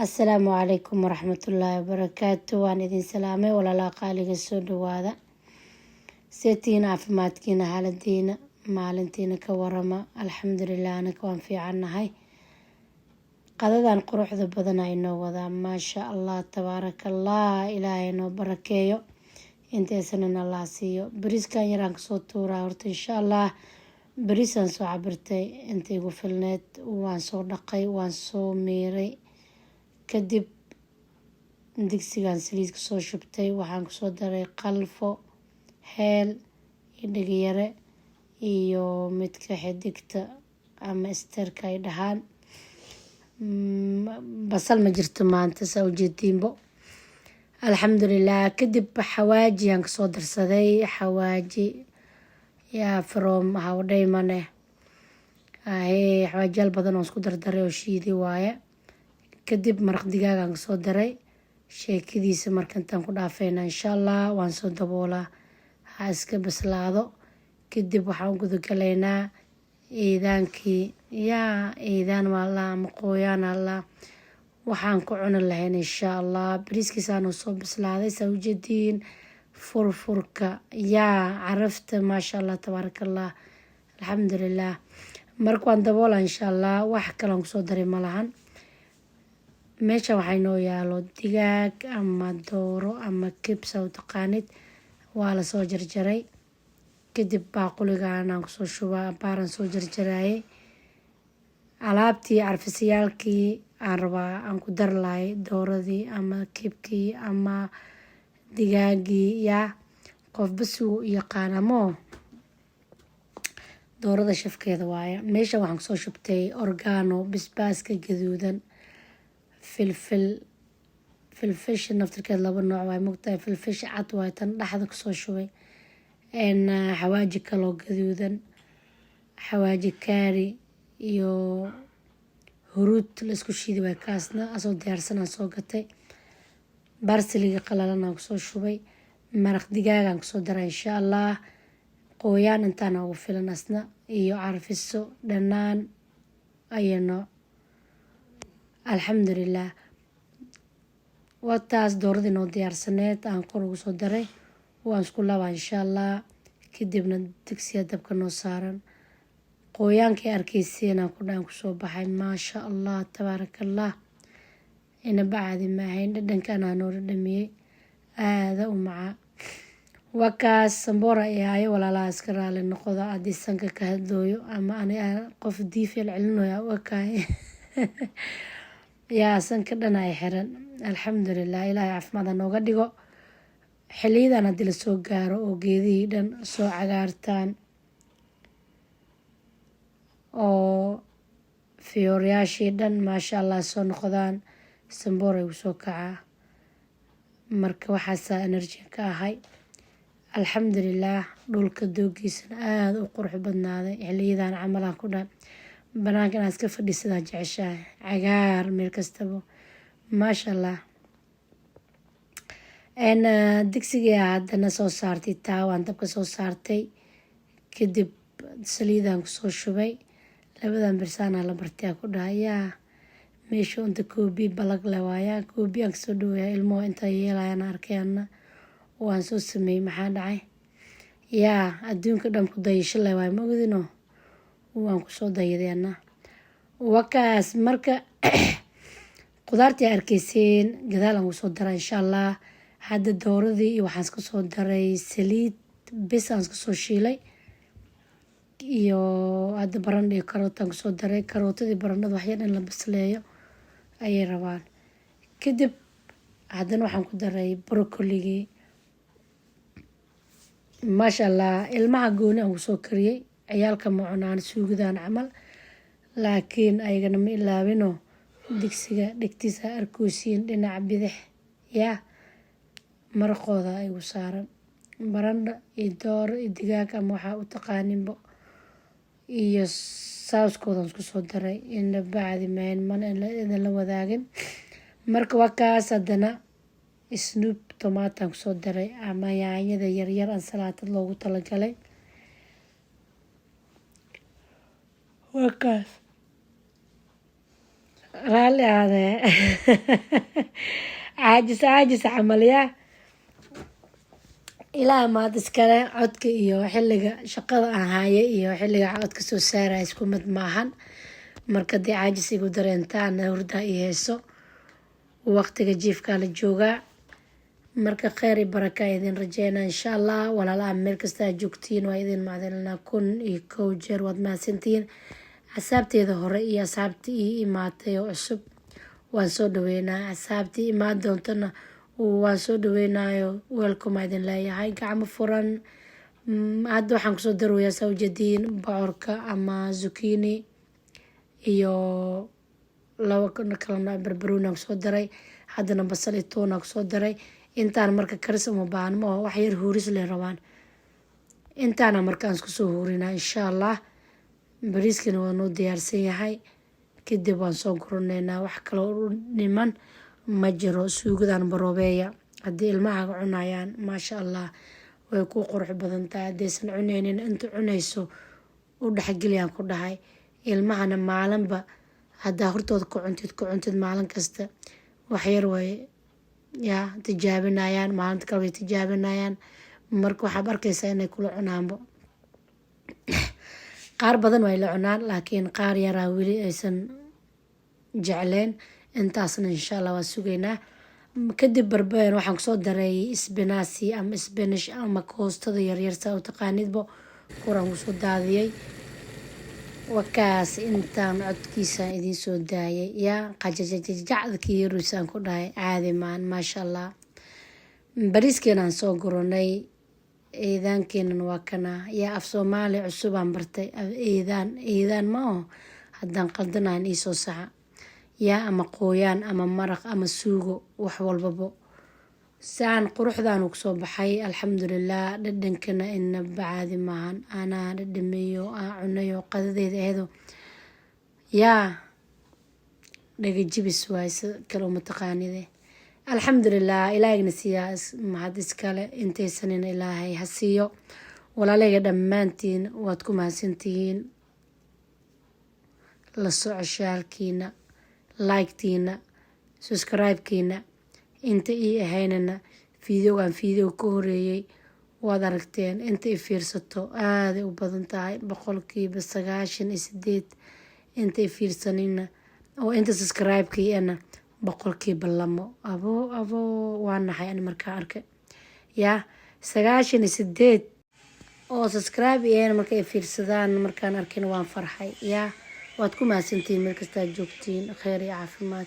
Assalaamu calaykum waraxmatullaahi wabarakaatu. Waan idin salaamay, walaalaha qaaliga. Soo dhawaada. Seetihiin? Caafimaadkiina, xaaladiina, maalintiina ka warama? Alxamdulilah, anaka waan fiicannahay. Qadadan quruxda badan inoo wadaa, maasha Allah, tabaaraka Allah. Ilaahay noo barakeeyo, intaysanan Allah siiyo. Bariiskan yaraan kasoo tuuraa horta, insha Allah. Bariisaan soo cabirtay inta igu filneed, waan soo dhaqay, waan soo miiray. Kadib digsigan saliid kasoo shubtay, waxaan kusoo daray qalfo, heel iyo dhegiyare iyo midka xidigta ama isterka ay dhahaan. Basal ma jirto maanta, saa ujeediinbo, alxamdulilah. Kadib xawaaji aan kasoo darsaday, xawaaji yaa from hawdhaymane ahe, xawaajiyaal badan oon isku dardaray oo shiidi waaye. Kadib maraq digaagaan kasoo daray. Sheekadiisa marka intaan ku dhaafeyna, insha Allah. Waan soo daboolaa, ha iska bislaado. Kadib waxaan u gudagalaynaa iidaankii. Yaa iidaan maalla ama qooyaan allah waxaan ku cuni lahayn, insha Allah. Bariiskiisaanoo soo bislaaday, saa ujeediin, furfurka yaa carafta, maasha Allah, tabaaraka Allah, alxamdulilah. Marka waan daboola, insha Allah. Wax kaloon kusoo daray ma lahan. Meesha waxaa inoo yaalo digaag ama dooro ama kibsa u taqaanid, waa lasoo jarjaray. Kadib baaquligan aan kusoo shubaa, baaraan soo jarjarayay alaabtii carfisayaalkii aan rabaa aan ku dar lahay dooradii ama kibkii ama digaagii. Yaa qofba si uu u yaqaan amoo doorada shafkeeda waaye. Meesha waxaan kusoo shubtay oregano, basbaaska gaduudan, filfil. Filfisha naftirkeed laba nooc waay, mogtahay? Filfisha cad waay tan dhexda kusoo shubay, xawaaji kaloo gaduudan, xawaaji kaari iyo huruud la isku shiidi waay. Kaasna asoo diyaarsanaan soo gatay. Barsiliga qalalan aan kusoo shubay, maraq digaagaan kusoo daray, insha Allah. Qooyaan intaana ugu filan asna iyo carfiso dhanaan ayo nooc, alxamdulilah. Wataas dooradii noo diyaarsaneed aan kor ugu soo daray. Waan isku labaa, insha Allah. Kadibna digsiya dabka noo saaran, qooyaankii arkeysiinaan ku dhaan kusoo baxay, maasha Allah, tabaaraka Allah. Inaba caadi maahayn, dhadhanka anaa noo dhadhamiyey, aada u macaa. Waa kaas samboora ihaayo. Walaalaha, iska raali noqoda haddii sanka ka hadlooyo ama ani qof diifel celinoya wakaay. Yaa sanka dhan ay xiran. Alxamdulilah, Ilaahay caafimaad ha nooga dhigo. Xiliyadan haddii lasoo gaaro oo geedihii dhan soo cagaartaan oo fiyooryaashii dhan, maasha Allah, soo noqdaan, samboor ay soo kacaa. Marka waxaasaa energy ka ahay, alxamdulilah. Dhulka doogiisana aada u qurux badnaaday. Xiliyadan camalaan ku dhan banaanka inaad iska fadhiisadaa jeceshahay, cagaar meel kastaba, maasha Allah. Digsigii haddana soo saartay, taawaan dabka soo saartay. Kadib saliidaan kusoo shubay. Labadan birsaanaa la bartay ku dhahay. Yaa meesha inta koobi balag le waayaa, koobi aan kasoo dhaweeya. Ilmuhu inta yeelayaan arkayana, waan soo sameeyey. Maxaa dhacay? Yaa adduunka dhan ku dayasho le waay, ma ogdino? Waan kusoo dayaday ana. Wakaas marka qudaartii arkeyseen gadaal aan kusoo dara, insha Allah. Hadda dooradii iyo waxaan iska soo daray saliid bes aan iska soo shiilay, iyo hadda barandho iyo karootaan kusoo daray. Karootadii, barandhada waxyar in la bisleeyo ayay rabaan. Kadib haddana waxaan ku daray brocoligii, maasha Allah. Ilmaha gooni aan kusoo kariyey, ciyaalka ma cunaan suugadan camal, laakiin ayagana ma ilaabino. Digsiga dhegtiisa arkoosiin dhinaca bidix yaa maraqooda igu saaran, barandho iyo dooro iyo digaag ama waxaa u taqaaninbo iyo sauskoodan isku soo daray. Ina bacdi mayn mana idinla wadaagin. Marka waa kaas. Haddana snoop tomatan kusoo daray ama yaanyada yaryar aan salaatad loogu talagalay. Waa kaas. Raalli aade, caajis caajis camal. Yaa Ilaah maad iskale. Codka iyo xiliga shaqada aan haaye iyo xiliga codka soo saaraya isku mid maahan. Marka haddii caajis igu dareentaan, hurdaa iyo heeso, waqtiga jiifkaa la joogaa. Marka kheyr iyo baraka idin rajeynaa, insha Allah. Walaalaha meel kasta aad joogtiin, waa idin macdalinaa 1001 jeer. Waad mahadsantihiin. Asxaabteeda hore iyo asxaabtii ii imaatay oo cusub waan soo dhaweynaa. Asxaabtii imaan doontana waan soo dhaweynayo, welcome aa idin leeyahay, gacmo furan. Hadda waxaan kusoo darwayaa, saa ujeediin, bocorka ama zucchini iyo laba kalena barbarooni aan kusoo daray. Haddana basal iyo toon aan kusoo daray. Intaan marka karis uma baahan, ma wax yar huuris lay rabaan. Intaana markaan isku soo huurinaa, insha Allah. Bariiskana waa noo diyaarsan yahay. Kadib waan soo guraneynaa, wax kaloo dhiman ma jiro. Suugadan baroobeeya. Haddii ilmahaaga cunayaan, maasha Allah, way ku qurux badan tahay. Haddaysan cuneynin, inta cunayso u dhexgeliyaan ku dhahay. Ilmahana maalinba haddaa hortooda ku cuntid, ku cuntid maalin kasta, waxyar way yaa tijaabinayaan, maalinta kale way tijaabinayaan. Marka waxaad arkaysaa inay kula cunaanbo. Qaar badan way la cunaan, laakiin qaar yaraa weli aysan jecleen. Intaasna insha Allah waa sugaynaa. Kadib barben waxaan kusoo daray isbinaasi ama spinach ama koostada yaryar, saa u taqaanidbo, kuraan kusoo daadiyay. Wakaas intaan codkiisa idiin soo daayay. Yaa qajajajacda yaruusaan ku dhahay, caadi maan, maasha Allah. Bariiskeenaan soo guranay, eedaankeenan waa kana. Yaa af Soomaali cusubaan bartay, eedaan, eedaan ma aho. Haddaan qaldanahan iisoo saxa. Yaa ama qooyaan ama maraq ama suugo, wax walbabo saan quruxdaanu kusoo baxay, alxamdulilah. Dhadhankana inaba caadi maahan. Anaa dhadhameeyo, aan cunayo, qadadeeda aheedo. Yaa dhagajibis waay, si kale uma taqaanide. Alxamdulilah, ilaahigna siiyaa mahad iskale. Intaysanina Ilaahay ha siiyo. Walaalayga dhammaantiin waad ku mahadsantihiin la socoshaalkiina, like-tiina, subscribe-kiina. Inta ii ahaynana, videogan video ka horeeyey waad aragteen. Inta i fiirsato aaday u badan tahay, 98%. Inta i fiirsanina oo inta subscribe-kiina 2%. Abo abo, waa naxay ani markaa arkay. Yaa 98 oo subscribe iyana markay fiirsadaan, markaan arkin waan farxay. Yaa waad ku mahadsantihiin meel kastaa joogtiin. Kheyr iyo caafimaad.